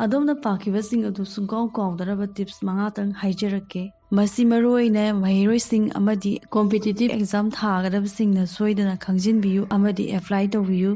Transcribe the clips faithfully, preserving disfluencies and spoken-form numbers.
ꯑꯗꯣꯝꯅ ꯄꯥꯈꯤꯕꯁꯤꯡ ꯑꯗꯨ ꯁꯨꯡꯀꯥꯎ ꯀꯥꯎꯗꯅꯕ tips ꯃꯉꯥꯇꯪ ꯍꯥꯏꯖꯔꯛꯀꯦ꯫ ꯃꯁꯤ ꯃꯔꯨꯑꯣꯏꯅ ꯃꯍꯩꯔꯣꯏꯁꯤꯡ ꯑꯃꯗꯤ competitive exam ꯊꯥꯒꯗꯕꯁꯤꯡꯅ ꯁꯣꯏꯗꯅ ꯈꯪꯖꯤꯟꯕꯤꯌꯨ ꯑꯃꯗꯤ apply ꯇꯧꯕꯤꯌꯨ꯫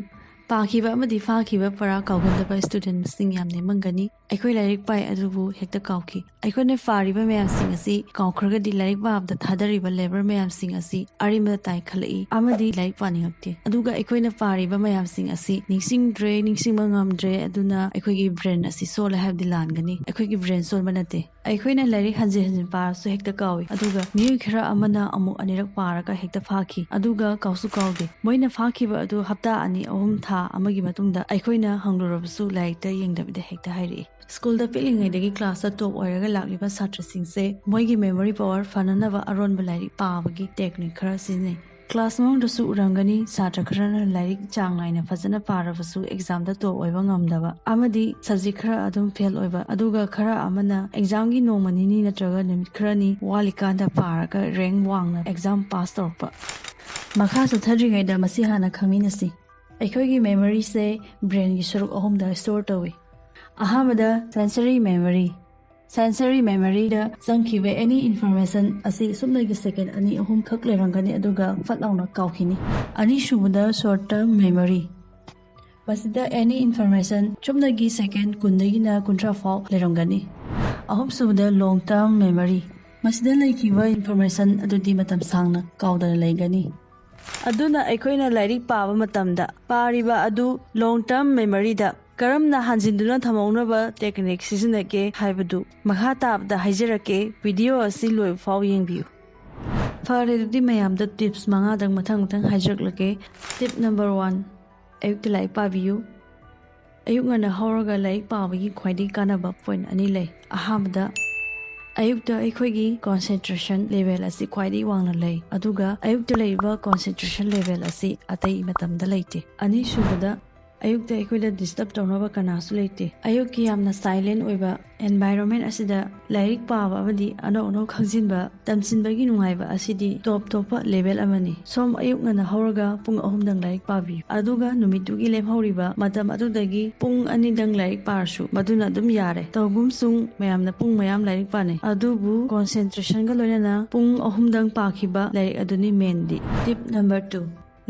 ꯄꯥꯈꯤꯕ ꯑꯃꯗꯤ ꯐꯥꯈꯤꯕ ꯄꯔꯥ ꯀꯥꯎꯒꯟꯗꯕ studentꯁꯤꯡ ꯌꯥꯝ ꯅꯦꯝꯃꯝꯒꯅꯤ꯫ ꯑꯩꯈꯣꯏ ꯂꯥꯏꯔꯤꯛ ꯄꯥꯏ ꯑꯗꯨꯕꯨ ꯍꯦꯛꯇ ꯀꯥꯎꯈꯤ꯫ ꯑꯩꯈꯣꯏꯅ ꯄꯥꯔꯤꯕ ꯃꯌꯥꯝꯁꯤꯡ ꯑꯁꯤ ꯀꯥꯎꯈ꯭ꯔꯒꯗꯤ ꯂꯥꯏꯔꯤꯛ ꯄꯥꯕꯗ ꯊꯥꯗꯔꯤꯕ labour ꯃꯌꯥꯝꯁꯤꯡ ꯑꯁꯤ ꯑꯔꯦꯝꯕꯗ ꯇꯥꯏꯈꯠꯂꯛꯏ ꯑꯃꯗꯤ ꯂꯥꯏꯔꯤꯛ ꯄꯥꯅꯤꯡꯉꯛꯇꯦ꯫ ꯑꯗꯨꯒ ꯑꯩꯈꯣꯏꯅ ꯄꯥꯔꯤꯕ ꯃꯌꯥꯝꯁꯤꯡ ꯑꯁꯤ ꯅꯤꯡꯁꯤꯡꯗ꯭ꯔꯦ, ꯅꯤꯡꯁꯤꯡꯕ ꯉꯝꯗ꯭ꯔꯦ, ꯑꯗꯨꯅ ꯑꯩꯈꯣꯏꯒꯤ brain ꯑꯁꯤ ꯁꯣꯜꯂꯦ ꯍꯥꯏꯕꯗꯤ ꯂꯥꯟꯒꯅꯤ꯫ ꯑꯩꯈꯣꯏꯒꯤ brain ꯁꯣꯟꯕ ꯅꯠꯇꯦ꯫ ꯑꯩꯈꯣꯏꯅ ꯂꯥꯏꯔꯤꯛ ꯍꯟꯖꯤꯟ ꯍꯟꯖꯤꯟ ꯄꯥꯔꯁꯨ ꯍꯦꯛꯇ ꯀꯥꯎꯏ, ꯑꯗꯨꯒ ꯃꯤꯑꯣꯏ ꯈꯔ ꯑꯃꯅ ꯑꯃꯨꯛ ꯑꯅꯤꯔꯛ ꯄꯥꯔꯒ ꯍꯦꯛꯇ ꯐꯥꯈꯤ, ꯑꯗꯨꯒ ꯀꯥꯎꯁꯨ ꯀꯥꯎꯗꯦ꯫ ꯃꯣꯏꯅ ꯐꯥꯈꯤꯕ ꯑꯗꯨ ꯍꯞꯇꯥ ꯑꯅꯤ, ꯑꯍꯨꯝ, ꯊꯥ ꯑꯃꯒꯤ ꯃꯇꯨꯡꯗ ꯑꯩꯈꯣꯏꯅ ꯍꯪꯂꯨꯔꯕꯁꯨ ꯂꯥꯏꯔꯤꯛꯇ ꯌꯦꯡꯗꯕꯤꯗ ꯍꯦꯛꯇ ꯍꯥꯏꯔꯛꯏ꯫ ꯁ꯭ꯀꯨꯜꯗ ꯄꯤꯛꯂꯤꯉꯩꯗꯒꯤ classꯇ top ꯑꯣꯏꯔꯒ ꯂꯥꯛꯂꯤꯕ ꯁꯥꯇ꯭ꯔꯁꯤꯡꯁꯦ ꯃꯣꯏꯒꯤ memory power ꯐꯅꯅꯕ ꯑꯔꯣꯟꯕ ꯂꯥꯏꯔꯤꯛ ꯄꯥꯕꯒꯤ technique ꯈꯔ ꯁꯤꯖꯤꯟꯅꯩ꯫ Class ꯃꯅꯨꯡꯗꯁꯨ ꯎꯔꯝꯒꯅꯤ, ꯁꯥꯇ꯭ꯔ ꯈꯔꯅ ꯂꯥꯏꯔꯤꯛ ꯆꯥꯡ ꯅꯥꯏꯅ ꯐꯖꯅ ꯄꯥꯔꯕꯁꯨ examꯗ top ꯑꯣꯏꯕ ꯉꯝꯗꯕ ꯑꯃꯗꯤ subject ꯈꯔ ꯑꯗꯨꯝ fail ꯑꯣꯏꯕ, ꯑꯗꯨꯒ ꯈꯔ ꯑꯃꯅ examꯒꯤ ꯅꯣꯡꯃ ꯅꯤꯅꯤ ꯅꯠꯇ꯭ꯔꯒ ꯅꯨꯃꯤꯠ ꯈꯔꯅꯤ ꯋꯥꯠꯂꯤꯀꯥꯟꯗ ꯄꯥꯔꯒ rank ꯋꯥꯡꯅ exam pass ꯇꯧꯔꯛꯄ꯫ ꯃꯈꯥ ꯆꯠꯊꯗ꯭ꯔꯤꯉꯩꯗ ꯃꯁꯤ ꯍꯥꯟꯅ ꯈꯪꯃꯤꯟꯅꯁꯤ꯫ ꯑꯩꯈꯣꯏꯒꯤ memoryꯁꯦ brainꯒꯤ ꯁꯔꯨꯛ ꯑꯍꯨꯝꯗ store ꯇꯧꯏ꯫ ꯑꯍꯥꯟꯕꯗ sensory memory꯫ Sensory memoryꯗ ꯆꯪꯈꯤꯕ any information ꯑꯁꯤ ꯁꯨꯞꯅꯒꯤ second ꯑꯅꯤ ꯑꯍꯨꯝ ꯈꯛ ꯂꯩꯔꯝꯒꯅꯤ, ꯑꯗꯨꯒ ꯐꯠ ꯂꯥꯎꯅ ꯀꯥꯎꯈꯤꯅꯤ꯫ ꯑꯅꯤꯁꯨꯕꯗ short term memory꯫ ꯃꯁꯤꯗ any information ꯁꯨꯞꯅꯒꯤ second ꯀꯨꯟꯗꯒꯤꯅ ꯀꯨꯟꯊ꯭ꯔꯥ ꯐꯥꯎ ꯂꯩꯔꯝꯒꯅꯤ꯫ ꯑꯍꯨꯝꯁꯨꯕꯗ long term memory꯫ ꯃꯁꯤꯗ ꯂꯩꯈꯤꯕ information ꯑꯗꯨꯗꯤ ꯃꯇꯝ ꯁꯥꯡꯅ ꯀꯥꯎꯗꯅ ꯂꯩꯒꯅꯤ꯫ ꯑꯗꯨꯅ ꯑꯩꯈꯣꯏꯅ ꯂꯥꯏꯔꯤꯛ ꯄꯥꯕ ꯃꯇꯝꯗ ꯄꯥꯔꯤꯕ ꯑꯗꯨ long term memoryꯗ ꯀꯔꯝꯅ ꯍꯟꯖꯤꯟꯗꯨꯅ ꯊꯝꯍꯧꯅꯕ technique ꯁꯤꯖꯤꯟꯅꯒꯦ ꯍꯥꯏꯕꯗꯨ ꯃꯈꯥ ꯇꯥꯕꯗ ꯍꯥꯏꯖꯔꯛꯀꯦ꯫ Video ꯑꯁꯤ ꯂꯣꯏꯕ ꯐꯥꯎ ꯌꯦꯡꯕꯤꯌꯨ꯫ ꯐꯔꯦ, ꯑꯗꯨꯗꯤ ꯃꯌꯥꯝꯗ tips ꯃꯉꯥꯗꯪ ꯃꯊꯪ ꯃꯊꯪ ꯍꯥꯏꯖꯔꯛꯂꯒꯦ꯫ Tip number one, ꯑꯌꯨꯛꯇ ꯂꯥꯏꯔꯤꯛ ꯄꯥꯕꯤꯌꯨ꯫ ꯑꯌꯨꯛ ꯉꯟꯅ ꯍꯧꯔꯒ ꯂꯥꯏꯔꯤꯛ ꯄꯥꯕꯒꯤ ꯈ꯭ꯋꯥꯏꯗꯒꯤ ꯀꯥꯟꯅꯕ point ꯑꯅꯤ ꯂꯩ꯫ ꯑꯍꯥꯟꯕꯗ, ꯑꯌꯨꯛꯇ ꯑꯩꯈꯣꯏꯒꯤ concentration level ꯑꯁꯤ ꯈ꯭ꯋꯥꯏꯗꯒꯤ ꯋꯥꯡꯅ ꯂꯩ, ꯑꯗꯨꯒ ꯑꯌꯨꯛꯇ ꯂꯩꯔꯤꯕ concentration level ꯑꯁꯤ ꯑꯇꯩ ꯃꯇꯝꯗ ꯂꯩꯇꯦ꯫ ꯑꯅꯤꯁꯨꯕꯗ, ꯑꯌꯨꯛꯇ ꯑꯩꯈꯣꯏꯗ ꯗꯤꯁꯇꯔꯕ ꯇꯧꯅꯕ ꯀꯅꯥꯁꯨ ꯂꯩꯇꯦ꯫ ꯑꯌꯨꯛꯀꯤ ꯌꯥꯝꯅ ꯁꯥꯏꯂꯦꯟ ꯑꯣꯏꯕ ꯑꯦꯟꯚꯥꯏꯔꯣꯟꯃꯦꯟ ꯑꯁꯤꯗ ꯂꯥꯏꯔꯤꯛ ꯄꯥꯕ ꯑꯃꯗꯤ ꯑꯅꯧ ꯑꯅꯧ ꯈꯪꯖꯤꯟꯕ, ꯇꯝꯁꯤꯟꯕꯒꯤ ꯅꯨꯡꯉꯥꯏꯕ ꯑꯁꯤꯗꯤ ꯇꯣꯞ ꯇꯣꯞꯄ ꯂꯦꯚꯦꯜ ꯑꯃꯅꯤ꯫ ꯁꯣꯝ ꯑꯌꯨꯛ ꯉꯟꯅ ꯍꯧꯔꯒ ꯄꯨꯡ ꯑꯍꯨꯝꯗꯪ ꯂꯥꯏꯔꯤꯛ ꯄꯥꯕꯤꯌꯨ, ꯑꯗꯨꯒ ꯅꯨꯃꯤꯠꯇꯨꯒꯤ ꯂꯦꯝꯍꯧꯔꯤꯕ ꯃꯇꯝ ꯑꯗꯨꯗꯒꯤ ꯄꯨꯡ ꯑꯅꯤꯗꯪ ꯂꯥꯏꯔꯤꯛ ꯄꯥꯔꯁꯨ ꯃꯗꯨꯅ ꯑꯗꯨꯝ ꯌꯥꯔꯦ꯫ ꯇꯧꯒꯨꯝꯁꯨꯡ ꯃꯌꯥꯝꯅ ꯄꯨꯡ ꯃꯌꯥꯝ ꯂꯥꯏꯔꯤꯛ ꯄꯥꯅꯩ, ꯑꯗꯨꯕꯨ ꯀꯣꯟꯁꯦꯟꯇ꯭ꯔꯦꯁꯟꯒ ꯂꯣꯏꯅꯅ ꯄꯨꯡ ꯑꯍꯨꯝꯗꯪ ꯄꯥꯈꯤꯕ ꯂꯥꯏꯔꯤꯛ ꯑꯗꯨꯅꯤ ꯃꯦꯟꯗꯤ꯫ ꯇꯤꯞ ꯅꯝꯕꯔ ꯇꯨ,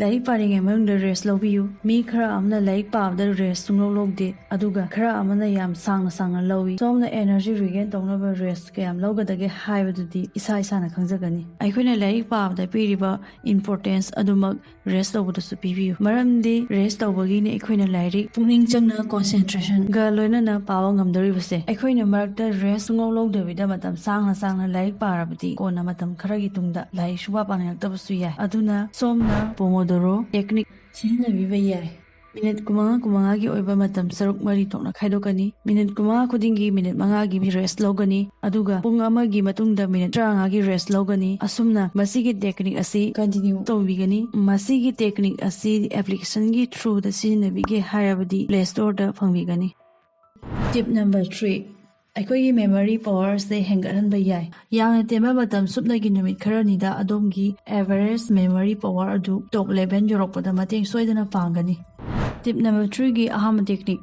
ꯂꯥꯏꯔꯤꯛ ꯄꯥꯔꯤꯉꯩ ꯃꯅꯨꯡꯗ ꯔꯦꯁ ꯂꯧꯕꯤꯌꯨ꯫ ꯃꯤ ꯈꯔ ꯑꯃꯅ ꯂꯥꯏꯔꯤꯛ ꯄꯥꯕꯗ ꯔꯦꯁ ꯁꯨꯡꯂꯧ ꯂꯧꯗꯦ, ꯑꯗꯨꯒ ꯈꯔ ꯑꯃꯅ ꯌꯥꯝ ꯁꯥꯡꯅ ꯁꯥꯡꯅ ꯂꯧꯏ꯫ ꯁꯣꯝꯅ ꯑꯦꯅꯔꯖꯤ ꯔꯤꯒꯦꯟ ꯇꯧꯅꯕ ꯔꯦꯁ ꯀꯌꯥꯝ ꯂꯧꯒꯗꯒꯦ ꯍꯥꯏꯕꯗꯨꯗꯤ ꯏꯁꯥ ꯏꯁꯥꯅ ꯈꯪꯖꯒꯅꯤ꯫ ꯑꯩꯈꯣꯏꯅ ꯂꯥꯏꯔꯤꯛ ꯄꯥꯕꯗ ꯄꯤꯔꯤꯕ ꯏꯝꯄꯣꯔꯇꯦꯟꯁ ꯑꯗꯨꯃꯛ ꯔꯦꯁ ꯇꯧꯕꯗꯁꯨ ꯄꯤꯕꯤꯌꯨ, ꯃꯔꯝꯗꯤ ꯔꯦꯁ ꯇꯧꯕꯒꯤꯅꯤ ꯑꯩꯈꯣꯏꯅ ꯂꯥꯏꯔꯤꯛ ꯄꯨꯛꯅꯤꯡ ꯆꯪꯅ ꯀꯣꯟꯁꯦꯟꯇ꯭ꯔꯦꯁꯟꯒ ꯂꯣꯏꯅꯅ ꯄꯥꯕ ꯉꯝꯗꯧꯔꯤꯕꯁꯦ꯫ ꯑꯩꯈꯣꯏꯅ ꯃꯔꯛꯇ ꯔꯦꯁ ꯁꯨꯡꯂꯧ ꯂꯧꯗꯕꯤꯗ ꯃꯇꯝ ꯁꯥꯡꯅ ꯁꯥꯡꯅ ꯂꯥꯏꯔꯤꯛ ꯄꯥꯔꯕꯗꯤ ꯀꯣꯟꯅ ꯃꯇꯝ ꯈꯔꯒꯤ ꯇꯨꯡꯗ ꯂꯥꯏꯔꯤꯛ ꯁꯨꯡꯄꯥ ꯄꯥꯅꯤꯡꯉꯛꯇꯕꯁꯨ ꯌꯥꯏ꯫ ꯑꯗꯨꯅ ꯁꯣꯝꯅ ꯄꯣꯃꯣꯗꯣꯔꯣ ꯇꯦꯛꯅꯤꯛ ꯁꯤꯖꯤꯟꯅꯕꯤꯕ ꯌꯥꯏ꯫ ꯃꯤꯅꯤꯠ ꯀꯨꯟꯃꯉꯥ ꯀꯨꯟꯃꯉꯥꯒꯤ ꯑꯣꯏꯕ ꯃꯇꯝ ꯁꯔꯨꯛ ꯃꯔꯤ ꯊꯣꯛꯅ ꯈꯥꯏꯗꯣꯛꯀꯅꯤ꯫ ꯃꯤꯅꯤꯠ ꯀꯨꯟꯃꯉꯥ ꯈꯨꯗꯤꯡꯒꯤ ꯃꯤꯅꯤꯠ ꯃꯉꯥꯒꯤ ꯔꯦꯁ ꯂꯧꯒꯅꯤ, ꯑꯗꯨꯒ ꯄꯨꯡ ꯑꯃꯒꯤ ꯃꯇꯨꯡꯗ ꯃꯤꯅꯤꯠ ꯇꯔꯥꯃꯉꯥꯒꯤ ꯔꯦꯁ ꯂꯧꯒꯅꯤ꯫ ꯑꯁꯨꯝꯅ ꯃꯁꯤꯒꯤ ꯇꯦꯛꯅꯤꯛ ꯑꯁꯤ ꯀꯟꯇꯤꯅ꯭ꯌꯨ ꯇꯧꯕꯤꯒꯅꯤ꯫ ꯃꯁꯤꯒꯤ ꯇꯦꯛꯅꯤꯛ ꯑꯁꯤ ꯑꯦꯄ꯭ꯂꯤꯀꯦꯁꯟꯒꯤ ꯊ꯭ꯔꯨꯗ ꯁꯤꯖꯤꯟꯅꯕꯤꯒꯦ ꯍꯥꯏꯔꯕꯗꯤ ꯄ꯭ꯂꯦ ꯁ꯭ꯇꯣꯔꯗ ꯐꯪꯕꯤꯒꯅꯤ꯫ ꯇꯤꯞ ꯅꯝꯕꯔ ꯊ꯭ꯔꯤ, ꯑꯩꯈꯣꯏꯒꯤ ꯃꯦꯃꯣꯔꯤ ꯄꯋꯥꯔꯁꯦ ꯍꯦꯟꯒꯠꯍꯟꯕ ꯌꯥꯏ꯫ ꯌꯥꯝꯅ ꯇꯦꯟꯕ ꯃꯇꯝ ꯁꯨꯞꯅꯒꯤ ꯅꯨꯃꯤꯠ ꯈꯔꯅꯤꯗ ꯑꯗꯣꯝꯒꯤ ꯑꯦꯚꯔꯦꯖ ꯃꯦꯃꯣꯔꯤ ꯄꯋꯥꯔ ꯑꯗꯨ ꯇꯣꯞ ꯂꯦꯚꯦꯜ ꯌꯧꯔꯛꯄꯗ ꯃꯇꯦꯡ ꯁꯣꯏꯗꯅ ꯄꯥꯡꯒꯅꯤ꯫ ꯇꯤꯞ ꯅꯝꯕꯔ ꯊ꯭ꯔꯤꯒꯤ ꯑꯍꯥꯟꯕ ꯇꯦꯛꯅꯤꯛ,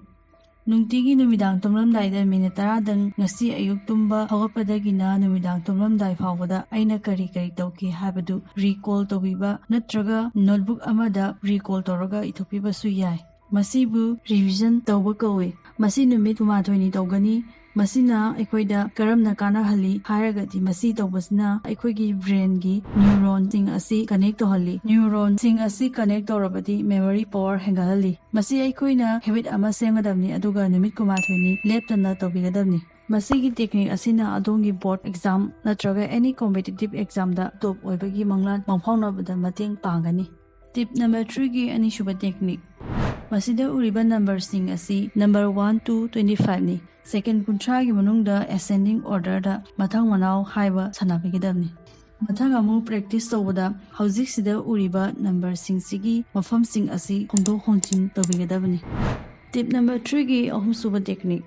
ꯅꯨꯡꯇꯤꯒꯤ ꯅꯨꯃꯤꯗꯥꯡ ꯇꯨꯝꯂꯝꯗꯥꯏꯗ ꯃꯤꯅꯤꯠ ꯇꯔꯥꯗꯪ ꯉꯁꯤ ꯑꯌꯨꯛ ꯇꯨꯝꯕ ꯍꯧꯒꯠꯄꯗꯒꯤꯅ ꯅꯨꯃꯤꯗꯥꯡ ꯇꯨꯝꯂꯝꯗꯥꯏ ꯐꯥꯎꯕꯗ ꯑꯩꯅ ꯀꯔꯤ ꯀꯔꯤ ꯇꯧꯈꯤ ꯍꯥꯏꯕꯗꯨ ꯔꯤꯀꯣꯜ ꯇꯧꯕꯤꯕ ꯅꯠꯇ꯭ꯔꯒ ꯅꯣꯠꯕꯨꯛ ꯑꯃꯗ ꯔꯤꯀꯣꯜ ꯇꯧꯔꯒ ꯏꯊꯣꯛꯄꯤꯕꯁꯨ ꯌꯥꯏ꯫ ꯃꯁꯤꯕꯨ ꯔꯤꯚꯤꯖꯟ ꯇꯧꯕ ꯀꯧꯏ꯫ ꯃꯁꯤ ꯅꯨꯃꯤꯠ ꯀꯨꯟꯃꯥꯊꯣꯏꯅꯤ ꯇꯧꯒꯅꯤ꯫ ꯃꯁꯤꯅ ꯑꯩꯈꯣꯏꯗ ꯀꯔꯝꯅ ꯀꯥꯟꯅꯍꯜꯂꯤ ꯍꯥꯏꯔꯒꯗꯤ, ꯃꯁꯤ ꯇꯧꯕꯁꯤꯅ ꯑꯩꯈꯣꯏꯒꯤ ꯕ꯭ꯔꯦꯟꯒꯤ ꯅ꯭ꯌꯨꯔꯣꯟꯁꯤꯡ ꯑꯁꯤ ꯀꯅꯦꯛ ꯇꯧꯍꯜꯂꯤ꯫ ꯅ꯭ꯌꯨꯔꯣꯟꯁꯤꯡ ꯑꯁꯤ ꯀꯅꯦꯛ ꯇꯧꯔꯕꯗꯤ ꯃꯦꯃꯣꯔꯤ ꯄꯋꯥꯔ ꯍꯦꯟꯒꯠꯍꯜꯂꯤ꯫ ꯃꯁꯤ ꯑꯩꯈꯣꯏꯅ ꯍꯦꯕꯤꯠ ꯑꯃ ꯁꯦꯝꯒꯗꯕꯅꯤ, ꯑꯗꯨꯒ ꯅꯨꯃꯤꯠ ꯀꯨꯟꯃꯥꯊꯣꯏꯅꯤ ꯂꯦꯞꯇꯅ ꯇꯧꯕꯤꯒꯗꯕꯅꯤ꯫ ꯃꯁꯤꯒꯤ ꯇꯦꯛꯅꯤꯛ ꯑꯁꯤꯅ ꯑꯗꯣꯝꯒꯤ ꯕꯣꯔꯗ ꯑꯦꯛꯖꯥꯝ ꯅꯠꯇ꯭ꯔꯒ ꯑꯦꯅꯤ ꯀꯣꯝꯄꯤꯇꯤꯇꯤꯚ ꯑꯦꯛꯖꯥꯝꯗ ꯇꯣꯞ ꯑꯣꯏꯕꯒꯤ ꯃꯪꯂꯥꯟ ꯃꯪꯐꯥꯎꯅꯕꯗ ꯃꯇꯦꯡ ꯄꯥꯡꯒꯅꯤ꯫ ꯇꯤꯞ ꯅꯝꯕꯔ ꯊ꯭ꯔꯤꯒꯤ ꯑꯅꯤꯁꯨꯕ ꯇꯦꯛꯅꯤꯛ꯫ ꯃꯁꯤꯗ ꯎꯔꯤꯕ ꯅꯝꯕꯔꯁꯤꯡ ꯑꯁꯤ ꯅꯝꯕꯔ ꯋꯥꯟ ꯇꯨ ꯇ꯭ꯋꯦꯟꯇꯤ ꯐꯥꯏꯚꯅꯤ꯫ ꯁꯦꯀꯦꯟ ꯀꯨꯟꯊ꯭ꯔꯥꯒꯤ ꯃꯅꯨꯡꯗ ꯑꯦꯁꯦꯟꯗꯤꯡ ꯑꯣꯔꯗꯔꯗ ꯃꯊꯪ ꯃꯅꯥꯎ ꯍꯥꯏꯕ ꯁꯥꯟꯅꯕꯤꯒꯗꯕꯅꯤ꯫ ꯃꯊꯪ ꯑꯃꯨꯛ practice ꯇꯧꯕꯗ ꯍꯧꯖꯤꯛꯁꯤꯗ ꯎꯔꯤꯕ numberꯁꯤꯡꯁꯤꯒꯤ ꯃꯐꯝꯁꯤꯡ ꯑꯁꯤ ꯍꯣꯡꯗꯣꯛ ꯍꯣꯡꯖꯤꯟ ꯇꯧꯕꯤꯒꯗꯕꯅꯤ꯫ Tip number threeꯒꯤ ꯑꯍꯨꯝꯁꯨꯕ technique,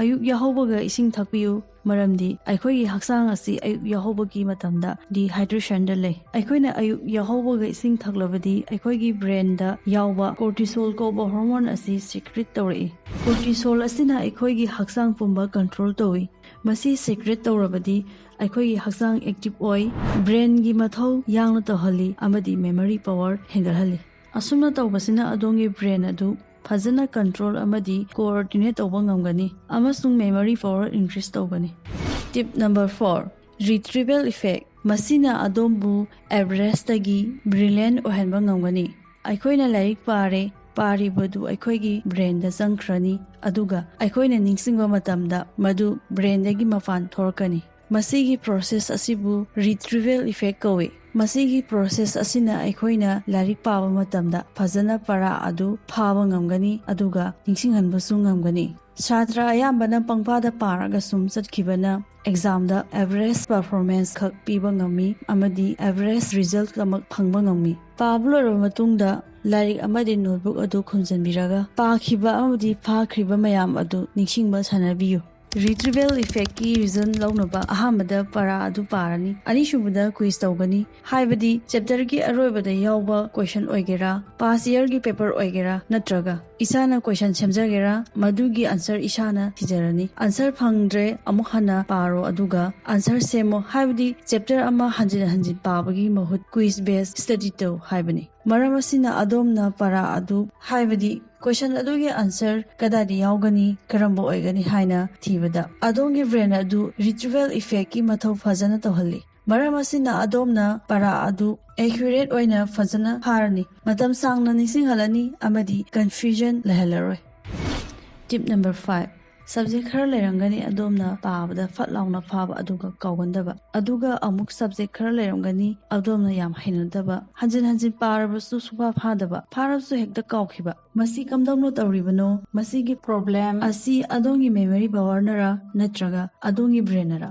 ꯑꯌꯨꯛ ꯌꯥꯍꯧꯕꯒ ꯏꯁꯤꯡ ꯊꯛꯄꯤꯌꯨ꯫ ꯃꯔꯝꯗꯤ ꯑꯩꯈꯣꯏꯒꯤ ꯍꯛꯆꯥꯡ ꯑꯁꯤ ꯑꯌꯨꯛ ꯌꯥꯍꯧꯕꯒꯤ ꯃꯇꯝꯗ dehydrationꯗ ꯂꯩ꯫ ꯑꯩꯈꯣꯏꯅ ꯑꯌꯨꯛ ꯌꯥꯍꯧꯕꯒ ꯏꯁꯤꯡ ꯊꯛꯂꯕꯗꯤ ꯑꯩꯈꯣꯏꯒꯤ brainꯗ ꯌꯥꯎꯕ cortisol ꯀꯧꯕ hormone ꯑꯁꯤ secrete ꯇꯧꯔꯛꯏ꯫ Cortisol ꯑꯁꯤꯅ ꯑꯩꯈꯣꯏꯒꯤ ꯍꯛꯆꯥꯡ ꯄꯨꯝꯕ control ꯇꯧꯏ꯫ ꯃꯁꯤ secrete ꯇꯧꯔꯕꯗꯤ ꯑꯩꯈꯣꯏꯒꯤ ꯍꯛꯆꯥꯡ active ꯑꯣꯏ, brainꯒꯤ ꯃꯊꯧ ꯌꯥꯡꯅ ꯇꯧꯍꯜꯂꯤ ꯑꯃꯗꯤ memory power ꯍꯦꯟꯒꯠꯍꯜꯂꯤ꯫ ꯑꯁꯨꯝꯅ ꯇꯧꯕꯁꯤꯅ ꯑꯗꯣꯝꯒꯤ brain ꯑꯗꯨ ꯐꯖꯅ control ꯑꯃꯗꯤ coordinate ꯇꯧꯕ ꯉꯝꯒꯅꯤ ꯑꯃꯁꯨꯡ memory power increase ꯇꯧꯒꯅꯤ꯫ Tip number four, retrieval effect꯫ ꯃꯁꯤꯅ ꯑꯗꯣꯝꯕꯨ average ꯇꯒꯤ brilliant ꯑꯣꯏꯍꯟꯕ ꯉꯝꯒꯅꯤ꯫ ꯑꯩꯈꯣꯏꯅ ꯂꯥꯏꯔꯤꯛ ꯄꯥꯔꯦ, ꯄꯥꯔꯤꯕꯗꯨ ꯑꯩꯈꯣꯏꯒꯤ brainꯗ ꯆꯪꯈ꯭ꯔꯅꯤ, ꯑꯗꯨꯒ ꯑꯩꯈꯣꯏꯅ ꯅꯤꯡꯁꯤꯡꯕ ꯃꯇꯝꯗ ꯃꯗꯨ brainꯗꯒꯤ ꯃꯄꯥꯟ ꯊꯣꯔꯛꯀꯅꯤ꯫ ꯃꯁꯤꯒꯤ process ꯑꯁꯤꯕꯨ retrieval effect ꯀꯧꯏ꯫ ꯃꯁꯤꯒꯤ process ꯑꯁꯤꯅ ꯑꯩꯈꯣꯏꯅ ꯂꯥꯏꯔꯤꯛ ꯄꯥꯕ ꯃꯇꯝꯗ ꯐꯖꯅ ꯄꯔꯥ ꯑꯗꯨ ꯐꯥꯕ ꯉꯝꯒꯅꯤ, ꯑꯗꯨꯒ ꯅꯤꯡꯁꯤꯡꯍꯟꯕꯁꯨ ꯉꯝꯒꯅꯤ꯫ ꯁꯥꯇ꯭ꯔ ꯑꯌꯥꯝꯕꯅ ꯄꯪꯄꯥꯗ ꯄꯥꯔꯒ ꯁꯨꯝ ꯆꯠꯈꯤꯕꯅ examꯗ average performance ꯈꯛ ꯄꯤꯕ ꯉꯝꯃꯤ ꯑꯃꯗꯤ average result ꯈꯛꯃꯛ ꯐꯪꯕ ꯉꯝꯃꯤ꯫ ꯄꯥꯕ ꯂꯣꯏꯔꯕ ꯃꯇꯨꯡꯗ ꯂꯥꯏꯔꯤꯛ ꯑꯃꯗꯤ notebook ꯑꯗꯨ ꯈꯨꯝꯖꯤꯟꯕꯤꯔꯒ ꯄꯥꯈꯤꯕ ꯑꯃꯗꯤ ꯐꯥꯈ꯭ꯔꯤꯕ ꯃꯌꯥꯝ ꯑꯗꯨ ꯅꯤꯡꯁꯤꯡꯕ ꯁꯥꯟꯅꯕꯤꯌꯨ꯫ Retrieval effectꯀꯤ result ꯂꯧꯅꯕ ꯑꯍꯥꯟꯕꯗ ꯄꯔꯥ ꯑꯗꯨ ꯄꯥꯔꯅꯤ꯫ ꯑꯅꯤꯁꯨꯕꯗ quiz ꯇꯧꯒꯅꯤ, ꯍꯥꯏꯕꯗꯤ chapterꯒꯤ ꯑꯔꯣꯏꯕꯗ ꯌꯥꯎꯕ question ꯑꯣꯏꯒꯦꯔꯥ, past yearꯒꯤ paper ꯑꯣꯏꯒꯦꯔꯥ, ꯅꯠꯇ꯭ꯔꯒ ꯏꯁꯥꯅ question ꯁꯦꯝꯖꯒꯦꯔꯥ, ꯃꯗꯨꯒꯤ answer ꯏꯁꯥꯅ ꯊꯤꯖꯔꯅꯤ꯫ Answer ꯐꯪꯗ꯭ꯔꯦ, ꯑꯃꯨꯛ ꯍꯟꯅ ꯄꯥꯔꯣ, ꯑꯗꯨꯒ answer ꯁꯦꯝꯃꯣ, ꯍꯥꯏꯕꯗꯤ chapter ꯑꯃ ꯍꯟꯖꯤꯟ ꯍꯟꯖꯤꯟ ꯄꯥꯕꯒꯤ ꯃꯍꯨꯠ quiz based study ꯇꯧ ꯍꯥꯏꯕꯅꯤ꯫ ꯃꯔꯝ ꯑꯁꯤꯅ ꯑꯗꯣꯝꯅ ꯄꯔꯥ ꯑꯗꯨ, ꯍꯥꯏꯕꯗꯤ question ꯑꯗꯨꯒꯤ answer ꯀꯗꯥꯏꯗ ꯌꯥꯎꯒꯅꯤ, ꯀꯔꯝꯕ ꯑꯣꯏꯒꯅꯤ ꯍꯥꯏꯅ ꯊꯤꯕꯗ ꯑꯗꯣꯝꯒꯤ brain ꯑꯗꯨ retrieval effectꯀꯤ ꯃꯊꯧ ꯐꯖꯅ ꯇꯧꯍꯜꯂꯤ꯫ ꯃꯔꯝ ꯑꯁꯤꯅ ꯑꯗꯣꯝꯅ ꯄꯔꯥ ꯑꯗꯨ accurate ꯑꯣꯏꯅ ꯐꯖꯅ ꯐꯥꯔꯅꯤ, ꯃꯇꯝ ꯁꯥꯡꯅ ꯅꯤꯡꯁꯤꯡꯍꯜꯂꯅꯤ ꯑꯃꯗꯤ confusion ꯂꯩꯍꯜꯂꯔꯣꯏ꯫ Tip number five, subject ꯈꯔ ꯂꯩꯔꯝꯒꯅꯤ ꯑꯗꯣꯝꯅ ꯄꯥꯕꯗ ꯐꯠ ꯂꯥꯎꯅ ꯐꯥꯕ ꯑꯗꯨꯒ ꯀꯥꯎꯒꯟꯗꯕ, ꯑꯗꯨꯒ ꯑꯃꯨꯛ subject ꯈꯔ ꯂꯩꯔꯝꯒꯅꯤ ꯑꯗꯣꯝꯅ ꯌꯥꯝ ꯍꯩꯅꯗꯕ, ꯍꯟꯖꯤꯟ ꯍꯟꯖꯤꯟ ꯄꯥꯔꯕꯁꯨ ꯁꯨꯡꯐꯥ ꯐꯥꯗꯕ, ꯐꯥꯔꯕꯁꯨ ꯍꯦꯛꯇ ꯀꯥꯎꯈꯤꯕ꯫ ꯃꯁꯤ ꯀꯝꯗꯧꯅ ꯇꯧꯔꯤꯕꯅꯣ? ꯃꯁꯤꯒꯤ problem ꯑꯁꯤ ꯑꯗꯣꯝꯒꯤ memory powerꯅꯔ ꯅꯠꯇ꯭ꯔꯒ ꯑꯗꯣꯝꯒꯤ brainꯅꯔ?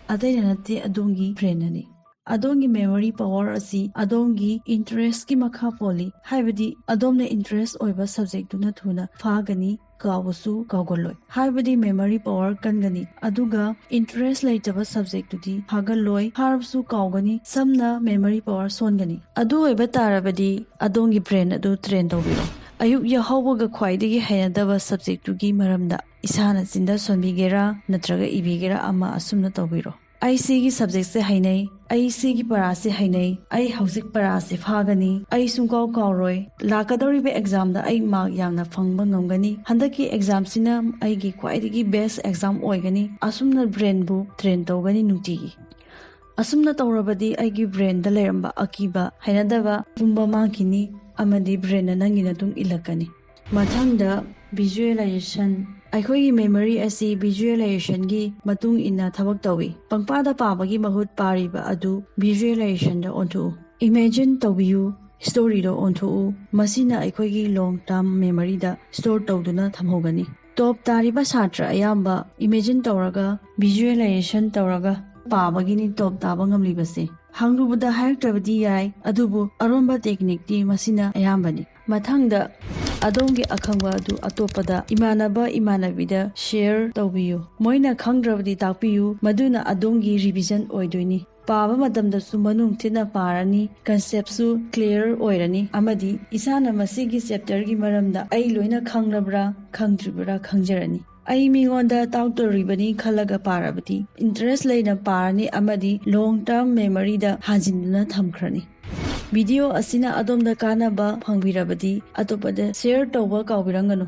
ꯑꯇꯩꯅ ꯅꯠꯇꯦ, ꯑꯗꯣꯝꯒꯤ brainꯅꯅꯤ꯫ ꯑꯗꯣꯝꯒꯤ memory power ꯑꯁꯤ ꯑꯗꯣꯝꯒꯤ interest ꯀꯤ ꯃꯈꯥ ꯄꯣꯜꯂꯤ꯫ ꯍꯥꯏꯕꯗꯤ ꯑꯗꯣꯝꯅ interest ꯑꯣꯏꯕ subject ꯇꯨꯅ ꯊꯨꯅ ꯐꯥꯒꯅꯤ, ꯀꯥꯎꯕꯁꯨ ꯀꯥꯎꯒꯜꯂꯣꯏ꯫ ꯍꯥꯏꯕꯗꯤ memory power ꯀꯟꯒꯅꯤ, ꯑꯗꯨꯒ interest ꯂꯩꯇꯕ subject ꯇꯨꯗꯤ ꯐꯥꯒꯜꯂꯣꯏ, ꯐꯥꯔꯕꯁꯨ ꯀꯥꯎꯒꯅꯤ, ꯁꯝꯅ memory power ꯁꯣꯟꯒꯅꯤ꯫ ꯑꯗꯨ ꯑꯣꯏꯕ ꯇꯥꯔꯕꯗꯤ ꯑꯗꯣꯝꯒꯤ brain ꯑꯗꯨ train ꯇꯧꯕꯤꯔꯣ꯫ ꯑꯌꯨꯛ ꯌꯥꯍꯧꯕꯒ ꯈ꯭ꯋꯥꯏꯗꯒꯤ ꯍꯩꯅꯗꯕ subject ꯇꯨꯒꯤ ꯃꯔꯝꯗ ꯏꯁꯥꯅ ꯆꯤꯟꯗ ꯁꯣꯟꯕꯤꯒꯦꯔꯥ ꯅꯠꯇ꯭ꯔꯒ ꯏꯕꯤꯒꯦꯔꯥ ꯑꯃ ꯑꯁꯨꯝꯅ ꯇꯧꯕꯤꯔꯣ꯫ "ꯑꯩ ꯁꯤꯒꯤ subject ꯁꯦ ꯍꯩꯅꯩ, ꯑꯩ ꯁꯤꯒꯤ ꯄꯔꯥꯁꯦ ꯍꯩꯅꯩ, ꯑꯩ ꯍꯧꯖꯤꯛ ꯄꯔꯥꯁꯦ ꯐꯥꯒꯅꯤ, ꯑꯩ ꯁꯨꯡꯀꯥꯎ ꯀꯥꯎꯔꯣꯏ, ꯂꯥꯛꯀꯗꯧꯔꯤꯕ exam ꯗ ꯑꯩ mark ꯌꯥꯝꯅ ꯐꯪꯕ ꯉꯝꯒꯅꯤ, ꯍꯟꯗꯛꯀꯤ exam ꯁꯤꯅ ꯑꯩꯒꯤ ꯈ꯭ꯋꯥꯏꯗꯒꯤ best exam ꯑꯣꯏꯒꯅꯤ", ꯑꯁꯨꯝꯅ brain ꯕꯨ train ꯇꯧꯒꯅꯤ ꯅꯨꯡꯇꯤꯒꯤ꯫ ꯑꯁꯨꯝꯅ ꯇꯧꯔꯕꯗꯤ ꯑꯩꯒꯤ brain ꯗ ꯂꯩꯔꯝꯕ ꯑꯀꯤꯕ, ꯍꯩꯅꯗꯕ ꯄꯨꯝꯕ ꯃꯥꯡꯈꯤꯅꯤ, ꯑꯃꯗꯤ brain ꯅ ꯅꯪꯒꯤ ꯃꯇꯨꯡ ꯏꯜꯂꯛꯀꯅꯤ꯫ ꯃꯊꯪꯗ, visualization꯫ ꯑꯩꯈꯣꯏꯒꯤ memory ꯑꯁꯤ visualization ꯒꯤ ꯃꯇꯨꯡ ꯏꯟꯅ ꯊꯕꯛ ꯇꯧꯏ꯫ ꯄꯪꯄꯥꯗ ꯄꯥꯕꯒꯤ ꯃꯍꯨꯠ ꯄꯥꯔꯤꯕ ꯑꯗꯨ visualization ꯗ ꯑꯣꯟꯊꯣꯛꯎ꯫ Imagine ꯇꯧꯕꯤꯌꯨ, story ꯗ ꯑꯣꯟꯊꯣꯛꯎ꯫ ꯃꯁꯤꯅ ꯑꯩꯈꯣꯏꯒꯤ long term memory ꯗ store ꯇꯧꯗꯨꯅ ꯊꯝꯍꯧꯒꯅꯤ꯫ Top ꯇꯥꯔꯤꯕ ꯁꯥꯇ꯭ꯔ ꯑꯌꯥꯝꯕ imagine ꯇꯧꯔꯒ, visualization ꯇꯧꯔꯒ ꯄꯥꯕꯒꯤꯅꯤ top ꯇꯥꯕ ꯉꯝꯂꯤꯕꯁꯦ꯫ ꯍꯪꯂꯨꯕꯗ ꯍꯥꯏꯔꯛꯇ꯭ꯔꯕꯗꯤ ꯌꯥꯏ, ꯑꯗꯨꯕꯨ ꯑꯔꯣꯟꯕ technique ꯇꯤ ꯃꯁꯤꯅ ꯑꯌꯥꯝꯕꯅꯤ꯫ ꯃꯊꯪꯗ, ꯑꯗꯣꯝꯒꯤ ꯑꯈꯪꯕ ꯑꯗꯨ ꯑꯇꯣꯞꯄꯗ, ꯏꯃꯥꯟꯅꯕ ꯏꯃꯥꯟꯅꯕꯤꯗ share ꯇꯧꯕꯤꯌꯨ꯫ ꯃꯣꯏꯅ ꯈꯪꯗ꯭ꯔꯕꯗꯤ ꯇꯥꯛꯄꯤꯌꯨ, ꯃꯗꯨꯅ ꯑꯗꯣꯝꯒꯤ revision ꯑꯣꯏꯗꯣꯏꯅꯤ꯫ ꯄꯥꯕ ꯃꯇꯝꯗꯁꯨ ꯃꯅꯨꯡ ꯊꯤꯟꯅ ꯄꯥꯔꯅꯤ, concept ꯁꯨ clear ꯑꯣꯏꯔꯅꯤ, ꯑꯃꯗꯤ ꯏꯁꯥꯅ ꯃꯁꯤꯒꯤ chapter ꯒꯤ ꯃꯔꯝꯗ ꯑꯩ ꯂꯣꯏꯅ ꯈꯪꯂꯕ꯭ꯔꯥ ꯈꯪꯗ꯭ꯔꯤꯕ꯭ꯔꯥ ꯈꯪꯖꯔꯅꯤ꯫ ꯑꯩ ꯃꯤꯉꯣꯟꯗ ꯇꯥꯛꯇꯣꯔꯤꯕꯅꯤ ꯈꯜꯂꯒ ꯄꯥꯔꯕꯗꯤ interest ꯂꯩꯅ ꯄꯥꯔꯅꯤ ꯑꯃꯗꯤ long term memory ꯗ ꯍꯥꯟꯖꯤꯟꯗꯨꯅ ꯊꯝꯈ꯭ꯔꯅꯤ꯫ Video ꯑꯁꯤꯅ ꯑꯗꯣꯝꯗ ꯀꯥꯟꯅꯕ ꯐꯪꯕꯤꯔꯕꯗꯤ ꯑꯇꯣꯞꯄꯗ share ꯇꯧꯕ ꯀꯥꯎꯕꯤꯔꯝꯒꯅꯨ꯫